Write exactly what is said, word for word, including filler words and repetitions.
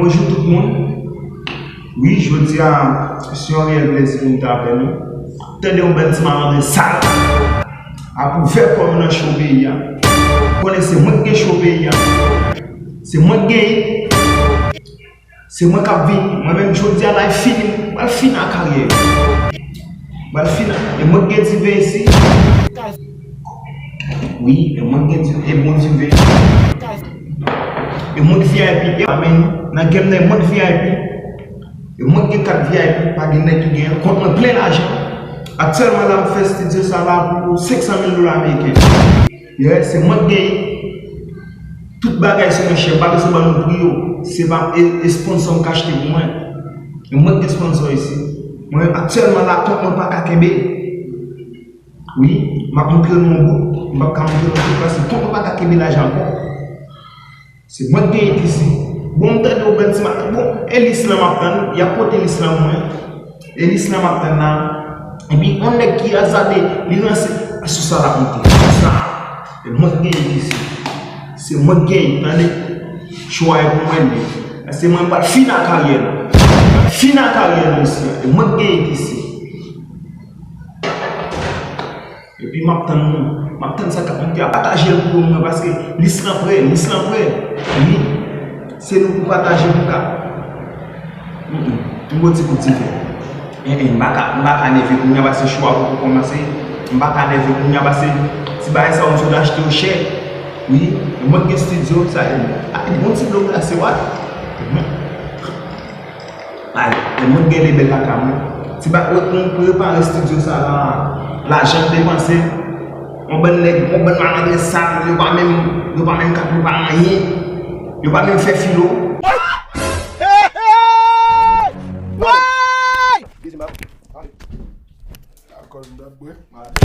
Bonjou tout moun. Wi, jodi a, se yon reyèl plezi pou m ta avè nou. Tande yon bèl ti malandren sal ap ouvè kò m nan cho peyi a. Konnen se mwen k gen cho peyi a. Se mwen k genyen. Se mwen k ap vini. Mwen menm jodi a la e fini. Mwen fini ak karyè. Mwen fini. E mwen k gen diven isi. Wi, e mwen k gen diven. E bon diven. E mwen k V I P. E pa men nan game nan, e mwen k V I P. E mwen k gen kat V I P. Pa gen nèg ki gen kont mwen plen lajan. Aktyèlman la, m fè estidyo sa la pou senk san mil dola ameriken. Yeah, se mwen k genyen. Tout bagay se mwen chè, m pa bezwen ban nou pri yo. Se pa e, e sponsò m k achte pou mwen. E mwen k gen sponsò isi. Mwen menm aktyèlman la, kont mwen pa ka kenbe. Wi, m ap montre nou yon bout. M p ap ka montre nou tout paske kont mwen pa ka kenbe lajan ankò. Se mwen k genyen isi. Bon, m tande yon bèl ti ma-, bon, e lis lan m ap tann, y ap pote lis lan pou mwen. E lis lan m ap tann la. Epi, yon nèg ki azade, li ranse, sou sa l ap monte. Sou sa. E mwen k genyen isi. Se mwen k genyen, tande. Cho a e pou mwen li. Se mwen m pral fini ak karyè nou. Fini ak karyè nou isi. E mwen k genyen isi. Epi m ap tann nou. M ap tann sa k ap monte a. Pataje l pou mwen paske lis lan prè, lis lan prè. Wi. Se nou pou pataje pou ka. Mm, mm. M gon ti kout diven. En, en, m pa ka, m pa ka nève kounye a paske cho a poko kòmanse. M pa ka nève kounye a paske ti bagay sa yo m sot achte yo chè. Wi, e mwen k gen estidyo, sa e, a, e bon ti dlo glase, what? Mhm. Ay, e mwen k gen lebèl lakay mwen. Ti ba, wè, m prepare estidyo sa la, lajan m depanse. Yon bann nèg, yon bann malandren sal, yo pa menm, yo pa menm ka prepare anyen. Yo pa menm fè filo. Woy! Alkòl m t ap bwè.